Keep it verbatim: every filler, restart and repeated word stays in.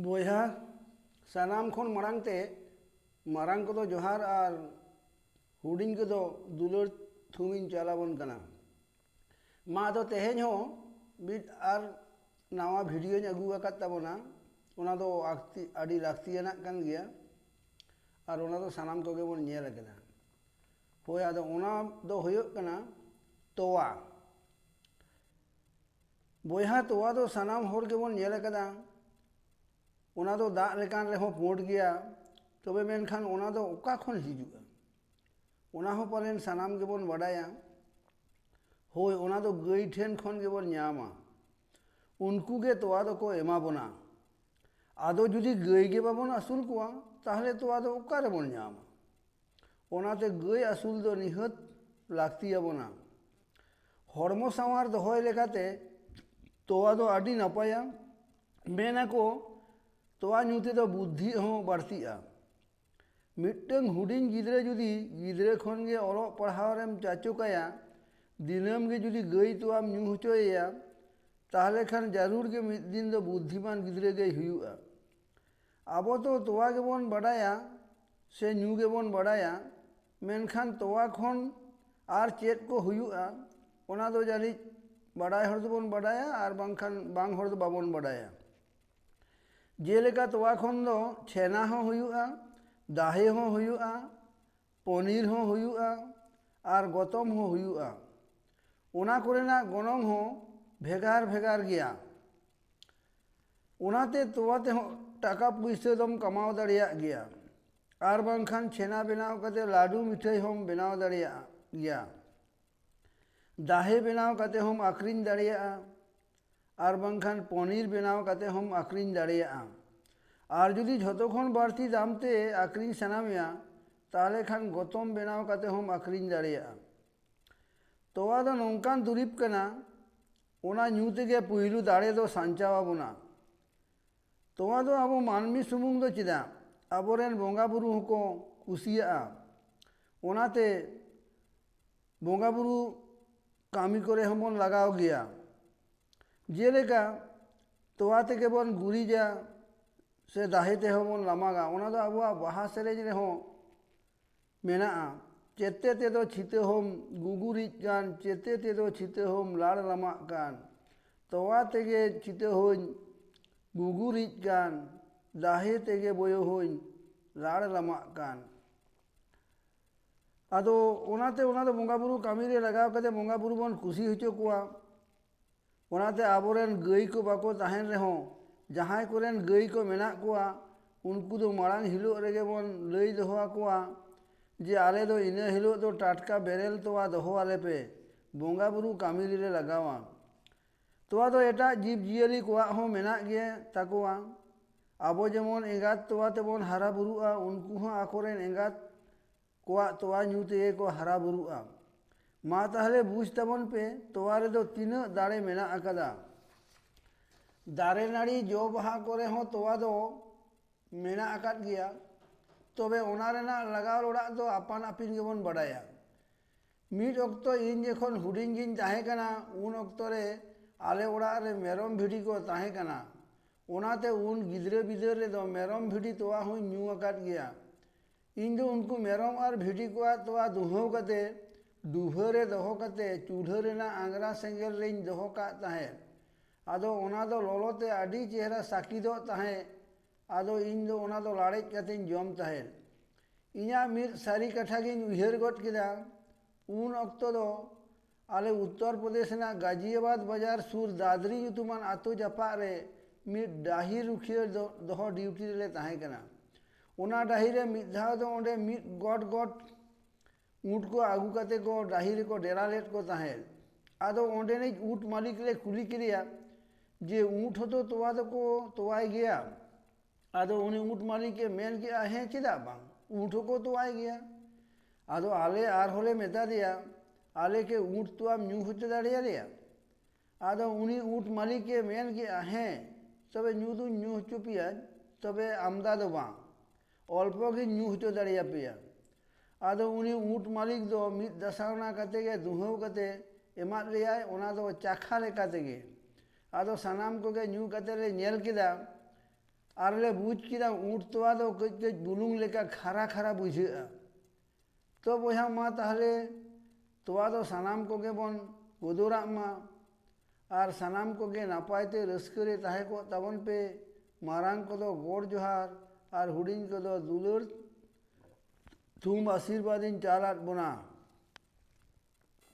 ᱵᱚᱭᱦᱟ, ᱥᱟᱱᱟᱢ ᱠᱷᱚᱱ ᱢᱟᱲᱟᱝ ᱛᱮ ᱢᱟᱨᱟᱝ ᱠᱚᱫᱚ ᱡᱚᱦᱟᱨ ᱟᱨ ᱦᱩᱰᱤᱧ ᱠᱚᱫᱚ ᱫᱩᱞᱟᱹᱲ ᱛᱷᱩᱢᱤᱧ ᱪᱟᱞ ᱟᱵᱚᱱ ᱠᱟᱱᱟ᱾ ᱢᱟ ᱟᱫᱚ ᱛᱮᱦᱮᱧ ᱦᱚᱸ ᱢᱤᱫ ᱟᱨ ᱱᱟᱣᱟ ᱵᱷᱤᱰᱤᱭᱳᱧ ᱟᱹᱜᱩ ᱟᱠᱟᱫ ᱛᱟᱵᱚᱱᱟ᱾ ᱚᱱᱟ ᱫᱚ ᱟᱹᱠᱛᱤ-, ᱟᱹᱰᱤ ᱞᱟᱹᱠᱛᱤᱭᱟᱱᱟᱜ ᱠᱟᱱ ᱜᱮᱭᱟ ᱟᱨ ᱚᱱᱟ ᱫᱚ ᱥᱟᱱᱟᱢ ᱠᱚᱜᱮ ᱵᱚᱱ ᱧᱮᱞ ᱟᱠᱟᱫᱟ᱾ ᱦᱳᱭ, ᱟᱫᱚ ᱚᱱᱟ ᱫᱚ ᱦᱩᱭᱩᱜ ᱠᱟᱱᱟ ᱛᱚᱣᱟ᱾ ᱵᱚᱭᱦᱟ, ᱛᱚᱣᱟ ᱫᱚ ᱥᱟᱱᱟᱢ ᱦᱚᱲ ᱜᱮᱵᱚᱱ ᱧᱮᱞ ᱟᱠᱟᱫᱟ, ᱚᱱᱟ ᱫᱚ ᱫᱟᱜ ᱞᱮᱠᱟᱱ ᱨᱮᱦᱚᱸ ᱯᱩᱸᱰ ᱜᱮᱭᱟ᱾ ᱛᱚᱵᱮ ᱢᱮᱱᱠᱷᱟᱱ ᱚᱱᱟ ᱫᱚ ᱚᱠᱟ ᱠᱷᱚᱱ ᱦᱤᱡᱩᱜᱼᱟ? ᱚᱱᱟ ᱦᱚᱸ ᱯᱟᱞᱮᱱ ᱥᱟᱱᱟᱢ ᱜᱮᱵᱚᱱ ᱵᱟᱰᱟᱭᱟ᱾ ᱦᱳᱭ, ᱚᱱᱟ ᱫᱚ ᱜᱟᱹᱭ ᱴᱷᱮᱱ ᱠᱷᱚᱱ ᱜᱮᱵᱚᱱ ᱧᱟᱢᱟ᱾ ᱩᱱᱠᱩ ᱜᱮ ᱛᱚᱣᱟ ᱫᱚᱠᱚ ᱮᱢᱟ ᱵᱚᱱᱟ᱾ ᱟᱫᱚ ᱡᱩᱫᱤ ᱜᱟᱹᱭ ᱜᱮ ᱵᱟᱵᱚᱱ ᱟᱹᱥᱩᱞ ᱠᱚᱣᱟ, ᱛᱟᱦᱚᱞᱮ ᱛᱚᱣᱟ ᱫᱚ ᱚᱠᱟ ᱨᱮᱵᱚᱱ ᱧᱟᱢᱟ? ᱚᱱᱟᱛᱮ ᱜᱟᱹᱭ ᱟᱹᱥᱩᱞ ᱫᱚ ᱱᱤᱦᱟᱹᱛ ᱞᱟᱹᱠᱛᱤ ᱟᱵᱚᱱᱟ᱾ ᱦᱚᱲᱢᱚ ᱥᱟᱶᱟᱨ ᱫᱚᱦᱚᱭ ᱞᱮᱠᱟᱛᱮ ᱛᱚᱣᱟ ᱫᱚ ᱟᱹᱰᱤ ᱱᱟᱯᱟᱭᱟ᱾ ᱢᱮᱱ ᱟᱠᱚ, ᱛᱚᱣᱟ ᱧᱩ ᱛᱮᱫᱚ ᱵᱩᱫᱽᱫᱷᱤ ᱦᱚᱸ ᱵᱟᱹᱲᱛᱤᱜᱼᱟ᱾ ᱢᱤᱫᱴᱟᱹᱝ ᱦᱩᱰᱤᱧ ᱜᱤᱫᱽᱨᱟᱹ ᱡᱩᱫᱤ ᱜᱤᱫᱽᱨᱟᱹ ᱠᱷᱚᱱ ᱜᱮ ᱚᱞᱚᱜ ᱯᱟᱲᱦᱟᱣ ᱨᱮᱢ ᱪᱟᱪᱚ ᱠᱟᱭᱟ, ᱫᱤᱱᱟᱹᱢ ᱜᱮ ᱡᱩᱫᱤ ᱜᱟᱹᱭ ᱛᱚᱣᱟᱢ ᱧᱩ ᱦᱚᱪᱚᱭᱮᱭᱟ, ᱛᱟᱦᱚᱞᱮ ᱠᱷᱟᱱ ᱡᱟᱹᱨᱩᱲ ᱜᱮ ᱢᱤᱫ ᱫᱤᱱ ᱫᱚ ᱵᱩᱫᱽᱫᱷᱤᱢᱟᱱ ᱜᱤᱫᱽᱨᱟᱹ ᱜᱮᱭ ᱦᱩᱭᱩᱜᱼᱟ᱾ ᱟᱵᱚ ᱫᱚ ᱛᱚᱣᱟ ᱜᱮᱵᱚᱱ ᱵᱟᱰᱟᱭᱟ ᱥᱮ ᱧᱩ ᱜᱮᱵᱚᱱ ᱵᱟᱰᱟᱭᱟ, ᱢᱮᱱᱠᱷᱟᱱ ᱛᱚᱣᱟ ᱠᱷᱚᱱ ᱟᱨ ᱪᱮᱫ ᱠᱚ ᱦᱩᱭᱩᱜᱼᱟ, ᱚᱱᱟ ᱫᱚ ᱡᱟᱹᱱᱤᱡ ᱵᱟᱰᱟᱭ ᱦᱚᱲ ᱫᱚᱵᱚᱱ ᱵᱟᱰᱟᱭᱟ ᱟᱨ ᱵᱟᱝᱠᱷᱟᱱ ᱵᱟᱝ ᱦᱚᱲ ᱫᱚ ᱵᱟᱵᱚᱱ ᱵᱟᱰᱟᱭᱟ᱾ ᱡᱮᱞᱮᱠᱟ ᱛᱚᱣᱟ ᱠᱷᱚᱱ ᱫᱚ ᱪᱷᱮᱱᱟ ᱦᱚᱸ ᱦᱩᱭᱩᱜᱼᱟ, ᱫᱟᱦᱮ ᱦᱚᱸ ᱦᱩᱭᱩᱜᱼᱟ, ᱯᱚᱱᱤᱨ ᱦᱚᱸ ᱦᱩᱭᱩᱜᱼᱟ ᱟᱨ ᱜᱚᱛᱚᱢ ᱦᱚᱸ ᱦᱩᱭᱩᱜᱼᱟ᱾ ᱚᱱᱟ ᱠᱚᱨᱮᱱᱟᱜ ᱜᱚᱱᱚᱝ ᱦᱚᱸ ᱵᱷᱮᱜᱟᱨ ᱵᱷᱮᱜᱟᱨ ᱜᱮᱭᱟ᱾ ᱚᱱᱟᱛᱮ ᱛᱚᱣᱟ ᱛᱮᱦᱚᱸ ᱴᱟᱠᱟ ᱯᱩᱭᱥᱟᱹ ᱫᱚᱢ ᱠᱟᱢᱟᱣ ᱫᱟᱲᱮᱭᱟᱜ ᱜᱮᱭᱟ᱾ ᱟᱨ ᱵᱟᱝᱠᱷᱟᱱ ᱪᱷᱮᱱᱟ ᱵᱮᱱᱟᱣ ᱠᱟᱛᱮ ᱞᱟᱹᱰᱩ ᱢᱤᱴᱷᱟᱹᱭ ᱦᱚᱸᱢ ᱵᱮᱱᱟᱣ ᱫᱟᱲᱮᱭᱟᱜ ᱜᱮᱭᱟ᱾ ᱫᱟᱦᱮ ᱵᱮᱱᱟᱣ ᱠᱟᱛᱮ ᱦᱚᱸᱢ ᱟᱹᱠᱷᱨᱤᱧ ᱫᱟᱲᱮᱭᱟᱜᱼᱟ᱾ ᱟᱨ ᱵᱟᱝᱠᱷᱟᱱ ᱯᱚᱱᱤᱨ ᱵᱮᱱᱟᱣ ᱠᱟᱛᱮ ᱦᱚᱸᱢ ᱟᱹᱠᱷᱨᱤᱧ ᱫᱟᱲᱮᱭᱟᱜᱼᱟ᱾ ᱟᱨ ᱡᱩᱫᱤ ᱡᱷᱚᱛᱚ ᱠᱷᱚᱱ ᱵᱟᱹᱲᱛᱤ ᱫᱟᱢ ᱛᱮ ᱟᱹᱠᱷᱨᱤᱧ ᱥᱟᱱᱟ ᱢᱮᱭᱟ, ᱛᱟᱦᱚᱞᱮ ᱠᱷᱟᱱ ᱜᱚᱛᱚᱢ ᱵᱮᱱᱟᱣ ᱠᱟᱛᱮ ᱦᱚᱸᱢ ᱟᱹᱠᱷᱨᱤᱧ ᱫᱟᱲᱮᱭᱟᱜᱼᱟ᱾ ᱛᱚᱣᱟ ᱫᱚ ᱱᱚᱝᱠᱟᱱ ᱫᱩᱨᱤᱵᱽ ᱠᱟᱱᱟ, ᱚᱱᱟ ᱧᱩ ᱛᱮᱜᱮ ᱯᱩᱭᱞᱩ ᱫᱟᱲᱮ ᱫᱚ ᱥᱟᱧᱪᱟᱣ ᱟᱵᱚᱱᱟ᱾ ᱛᱚᱣᱟ ᱫᱚ ᱟᱵᱚ ᱢᱟᱹᱱᱢᱤ ᱥᱩᱢᱩᱝ ᱫᱚ ᱪᱮᱫᱟᱜ, ᱟᱵᱚᱨᱮᱱ ᱵᱚᱸᱜᱟ ᱵᱩᱨᱩ ᱦᱚᱸᱠᱚ ᱠᱩᱥᱤᱭᱟᱜᱼᱟ᱾ ᱚᱱᱟᱛᱮ ᱵᱚᱸᱜᱟ ᱵᱩᱨᱩ ᱠᱟᱹᱢᱤ ᱠᱚᱨᱮ ᱦᱚᱸᱵᱚᱱ ᱞᱟᱜᱟᱣ ᱜᱮᱭᱟ᱾ ᱡᱮᱞᱮᱠᱟ ᱛᱚᱣᱟ ᱛᱮᱜᱮ ᱵᱚᱱ ᱜᱩᱨᱤᱡᱟ, ᱥᱮ ᱫᱟᱦᱮ ᱛᱮᱦᱚᱸ ᱵᱚᱱ ᱞᱟᱢᱟᱜᱟ᱾ ᱚᱱᱟ ᱫᱚ ᱟᱵᱚᱣᱟᱜ ᱵᱟᱦᱟ ᱥᱮᱨᱮᱧ ᱨᱮᱦᱚᱸ ᱢᱮᱱᱟᱜᱼᱟ᱾ ᱪᱮᱛᱮ ᱛᱮᱫᱚ ᱪᱷᱤᱛᱟᱹ ᱦᱚᱢ ᱜᱩᱜᱩᱨᱤᱡ ᱠᱟᱱ, ᱪᱮᱛᱮ ᱛᱮᱫᱚ ᱪᱷᱤᱛᱟᱹ ᱦᱚᱢ ᱞᱟᱲ ᱞᱟᱢᱟᱜ ᱠᱟᱱ, ᱛᱚᱣᱟ ᱛᱮᱜᱮ ᱪᱷᱤᱛᱟᱹ ᱦᱚᱧ ᱜᱩᱜᱩᱨᱤᱡ ᱠᱟᱱ, ᱫᱟᱦᱮ ᱛᱮᱜᱮ ᱵᱚᱭᱚ ᱦᱚᱧ ᱞᱟᱲ ᱞᱟᱢᱟᱜ ᱠᱟᱱ᱾ ᱟᱫᱚ ᱚᱱᱟᱛᱮ ᱚᱱᱟ ᱫᱚ ᱵᱚᱸᱜᱟ ᱵᱩᱨᱩ ᱠᱟᱹᱢᱤ ᱨᱮ ᱞᱟᱜᱟᱣ ᱠᱟᱛᱮ ᱵᱚᱸᱜᱟ ᱵᱩᱨᱩ ᱵᱚᱱ ᱠᱩᱥᱤ ᱦᱚᱪᱚ ᱠᱚᱣᱟ᱾ ᱚᱱᱟᱛᱮ ᱟᱵᱚᱨᱮᱱ ᱜᱟᱹᱭ ᱠᱚ ᱵᱟᱠᱚ ᱛᱟᱦᱮᱱ ᱨᱮᱦᱚᱸ, ᱡᱟᱦᱟᱸᱭ ᱠᱚᱨᱮᱱ ᱜᱟᱹᱭ ᱠᱚ ᱢᱮᱱᱟᱜ ᱠᱚᱣᱟ, ᱩᱱᱠᱩ ᱫᱚ ᱢᱟᱲᱟᱝ ᱦᱤᱞᱳᱜ ᱨᱮᱜᱮ ᱵᱚᱱ ᱞᱟᱹᱭ ᱫᱚᱦᱚ ᱟᱠᱚᱣᱟ ᱡᱮ ᱟᱞᱮ ᱫᱚ ᱤᱱᱟᱹ ᱦᱤᱞᱳᱜ ᱫᱚ ᱴᱟᱴᱠᱟ ᱵᱮᱨᱮᱞ ᱛᱚᱣᱟ ᱫᱚᱦᱚ ᱟᱞᱮ ᱯᱮ, ᱵᱚᱸᱜᱟ ᱵᱩᱨᱩ ᱠᱟᱹᱢᱤ ᱨᱮᱞᱮ ᱞᱟᱜᱟᱣᱟ᱾ ᱛᱚᱣᱟ ᱫᱚ ᱮᱴᱟᱜ ᱡᱤᱵᱽ ᱡᱤᱭᱟᱹᱞᱤ ᱠᱚᱣᱟᱜ ᱦᱚᱸ ᱢᱮᱱᱟᱜ ᱜᱮ ᱛᱟᱠᱚᱣᱟ᱾ ᱟᱵᱚ ᱡᱮᱢᱚᱱ ᱮᱸᱜᱟᱛ ᱛᱚᱣᱟ ᱛᱮᱵᱚᱱ ᱦᱟᱨᱟ ᱵᱩᱨᱩᱜᱼᱟ, ᱩᱱᱠᱩ ᱦᱚᱸ ᱟᱠᱚᱨᱮᱱ ᱮᱸᱜᱟᱛ ᱠᱚᱣᱟᱜ ᱛᱚᱣᱟ ᱧᱩ ᱛᱮᱜᱮ ᱠᱚ ᱦᱟᱨᱟ ᱵᱩᱨᱩᱜᱼᱟ᱾ ᱢᱟ ᱛᱟᱦᱞᱮ ᱵᱩᱡᱽ ᱛᱟᱵᱚᱱ ᱯᱮ, ᱛᱚᱣᱟ ᱨᱮᱫᱚ ᱛᱤᱱᱟᱹᱜ ᱫᱟᱲᱮ ᱢᱮᱱᱟᱜ ᱟᱠᱟᱫᱟ᱾ ᱫᱟᱨᱮ ᱱᱟᱹᱲᱤ ᱡᱚ ᱵᱟᱦᱟ ᱠᱚᱨᱮ ᱦᱚᱸ ᱛᱚᱣᱟ ᱫᱚ ᱢᱮᱱᱟᱜ ᱟᱠᱟᱫ ᱜᱮᱭᱟ᱾ ᱛᱚᱵᱮ ᱚᱱᱟ ᱨᱮᱱᱟᱜ ᱞᱟᱜᱟᱣ ᱚᱲᱟᱜ ᱫᱚ ᱟᱯᱟᱱ ᱟᱹᱯᱤᱱ ᱜᱮᱵᱚᱱ ᱵᱟᱰᱟᱭᱟ᱾ ᱢᱤᱫ ᱚᱠᱛᱚ ᱤᱧ ᱡᱚᱠᱷᱚᱱ ᱦᱩᱰᱤᱧ ᱜᱤᱧ ᱛᱟᱦᱮᱸ ᱠᱟᱱᱟ, ᱩᱱ ᱚᱠᱛᱚ ᱨᱮ ᱟᱞᱮ ᱚᱲᱟᱜ ᱨᱮ ᱢᱮᱨᱚᱢ ᱵᱷᱤᱰᱤ ᱠᱚ ᱛᱟᱦᱮᱸ ᱠᱟᱱᱟ᱾ ᱚᱱᱟᱛᱮ ᱩᱱ ᱜᱤᱫᱽᱨᱟᱹ ᱵᱤᱫᱟᱹᱞ ᱨᱮᱫᱚ ᱢᱮᱨᱚᱢ ᱵᱷᱤᱰᱤ ᱛᱚᱣᱟ ᱦᱚᱸᱧ ᱧᱩ ᱟᱠᱟᱫ ᱜᱮᱭᱟ᱾ ᱤᱧ ᱫᱚ ᱩᱱᱠᱩ ᱢᱮᱨᱚᱢ ᱟᱨ ᱵᱷᱤᱰᱤ ᱠᱚᱣᱟᱜ ᱛᱚᱣᱟ ᱫᱩᱦᱟᱹᱣ ᱠᱟᱛᱮ, ᱰᱩᱵᱷᱟᱹ ᱨᱮ ᱫᱚᱦᱚ ᱠᱟᱛᱮ, ᱪᱩᱞᱦᱟᱹ ᱨᱮᱱᱟᱜ ᱟᱝᱜᱽᱨᱟ ᱥᱮᱸᱜᱮᱞ ᱨᱮᱧ ᱫᱚᱦᱚ ᱠᱟᱜ ᱛᱟᱦᱮᱸᱫ᱾ ᱟᱫᱚ ᱚᱱᱟ ᱫᱚ ᱞᱚᱞᱚ ᱛᱮ ᱟᱹᱰᱤ ᱪᱮᱦᱨᱟ ᱥᱟᱹᱠᱤᱫᱚᱜ ᱛᱟᱦᱮᱸᱫ᱾ ᱟᱫᱚ ᱤᱧ ᱫᱚ ᱚᱱᱟ ᱫᱚ ᱞᱟᱲᱮᱡ ᱠᱟᱛᱮᱧ ᱡᱚᱢ ᱛᱟᱦᱮᱸᱫ᱾ ᱤᱧᱟᱹᱜ ᱢᱤᱫ ᱥᱟᱹᱨᱤ ᱠᱟᱛᱷᱟ ᱜᱤᱧ ᱩᱭᱦᱟᱹᱨ ᱜᱚᱫ ᱠᱮᱫᱟ᱾ ᱩᱱ ᱚᱠᱛᱚ ᱫᱚ ᱟᱞᱮ ᱩᱛᱛᱚᱨ ᱯᱨᱚᱫᱮᱥ ᱨᱮᱱᱟᱜ ᱜᱟᱡᱤᱭᱟᱵᱟᱫᱽ ᱵᱟᱡᱟᱨ ᱥᱩᱨ ᱫᱟᱫᱽᱨᱤ ᱧᱩᱛᱩᱢᱟᱱ ᱟᱛᱳ ᱡᱟᱯᱟᱜ ᱨᱮ ᱢᱤᱫ ᱰᱟᱹᱦᱤ ᱨᱩᱠᱷᱤᱭᱟᱹ ᱫᱚ-, ᱫᱚᱦᱚ ᱰᱤᱭᱩᱴᱤ ᱨᱮᱞᱮ ᱛᱟᱦᱮᱸ ᱠᱟᱱᱟ᱾ ᱚᱱᱟ ᱰᱟᱹᱦᱤ ᱨᱮ ᱢᱤᱫ ᱫᱷᱟᱣ ᱫᱚ ᱚᱸᱰᱮ ᱢᱤᱫ ᱜᱚᱴ ᱜᱚᱴ ᱩᱸᱴ ᱠᱚ ᱟᱹᱜᱩ ᱠᱟᱛᱮ ᱠᱚ ᱰᱟᱹᱦᱤ ᱨᱮᱠᱚ ᱰᱮᱨᱟ ᱞᱮᱫ ᱠᱚ ᱛᱟᱦᱮᱸᱫ᱾ ᱟᱫᱚ ᱚᱸᱰᱮᱱᱤᱡ ᱩᱸᱴ ᱢᱟᱹᱞᱤᱠ ᱞᱮ ᱠᱩᱞᱤ ᱠᱮᱫᱮᱭᱟ ᱡᱮ, "ᱩᱸᱴ ᱦᱚᱸᱛᱚ ᱛᱚᱣᱟ ᱫᱚᱠᱚ ᱛᱚᱣᱟᱭ ᱜᱮᱭᱟ?" ᱟᱫᱚ ᱩᱱᱤ ᱩᱸᱴ ᱢᱟᱹᱞᱤᱠ ᱮ ᱢᱮᱱ ᱠᱮᱜᱼᱟ, "ᱦᱮᱸ, ᱪᱮᱫᱟᱜ ᱵᱟᱝ? ᱩᱸᱴ ᱦᱚᱸᱠᱚ ᱛᱚᱣᱟᱭ ᱜᱮᱭᱟ᱾" ᱟᱫᱚ ᱟᱞᱮ ᱟᱨᱦᱚᱸ ᱞᱮ ᱢᱮᱛᱟ ᱫᱮᱭᱟ, "ᱟᱞᱮ ᱠᱤ ᱩᱸᱴ ᱛᱚᱣᱟᱢ ᱧᱩ ᱦᱚᱪᱚ ᱫᱟᱲᱮᱭᱟᱞᱮᱭᱟ?" ᱟᱫᱚ ᱩᱱᱤ ᱩᱸᱴ ᱢᱟᱹᱞᱤᱠ ᱮ ᱢᱮᱱ ᱠᱮᱜᱼᱟ, "ᱦᱮᱸ, ᱛᱚᱵᱮ ᱧᱩ ᱫᱩᱧ ᱧᱩ ᱦᱚᱪᱚ ᱯᱮᱭᱟ, ᱛᱚᱵᱮ ᱟᱢᱫᱟ ᱫᱚ ᱵᱟᱝ, ᱚᱞᱯᱚ ᱜᱤᱧ ᱧᱩ ᱦᱚᱪᱚ ᱫᱟᱲᱮᱭᱟᱯᱮᱭᱟ᱾" ᱟᱫᱚ ᱩᱱᱤ ᱩᱸᱴ ᱢᱟᱹᱞᱤᱠ ᱫᱚ ᱢᱤᱫ ᱫᱟᱥᱟᱣᱱᱟ ᱠᱟᱛᱮ ᱜᱮ ᱫᱩᱦᱟᱹᱣ ᱠᱟᱛᱮ ᱮᱢᱟᱫ ᱞᱮᱭᱟᱭ, ᱚᱱᱟ ᱫᱚ ᱪᱟᱠᱷᱟ ᱞᱮᱠᱟ ᱛᱮᱜᱮ᱾ ᱟᱫᱚ ᱥᱟᱱᱟᱢ ᱠᱚᱜᱮ ᱧᱩ ᱠᱟᱛᱮ ᱞᱮ ᱧᱮᱞ ᱠᱮᱫᱟ᱾ ᱟᱨ ᱞᱮ ᱵᱩᱡᱽ ᱠᱮᱫᱟ ᱩᱸᱴ ᱛᱚᱣᱟ ᱫᱚ ᱠᱟᱹᱡ ᱠᱟᱹᱡ ᱵᱩᱞᱩᱝ ᱞᱮᱠᱟ ᱠᱷᱟᱨᱟ ᱠᱷᱟᱨᱟ ᱵᱩᱡᱷᱟᱹᱜᱼᱟ᱾ ᱛᱚ ᱵᱚᱭᱦᱟ, ᱢᱟ ᱛᱟᱦᱞᱮ ᱛᱚᱣᱟ ᱫᱚ ᱥᱟᱱᱟᱢ ᱠᱚᱜᱮ ᱵᱚᱱ ᱜᱚᱫᱚᱨᱟᱜ ᱢᱟ ᱟᱨ ᱥᱟᱱᱟᱢ ᱠᱚᱜᱮ ᱱᱟᱯᱟᱭ ᱛᱮ ᱨᱟᱹᱥᱠᱟᱹ ᱨᱮ ᱛᱟᱦᱮᱸ ᱠᱚᱜ ᱛᱟᱵᱚᱱ ᱯᱮ᱾ ᱢᱟᱨᱟᱝ ᱠᱚᱫᱚ ᱜᱚᱰ ᱡᱚᱦᱟᱨ ᱟᱨ ᱦᱩᱰᱤᱧ ᱠᱚᱫᱚ ᱫᱩᱞᱟᱹᱲ ᱛᱷᱩᱢ ᱟᱥᱤᱨᱵᱟᱫᱽ ᱤᱧ ᱪᱟᱞᱟᱫ ᱵᱚᱱᱟ᱾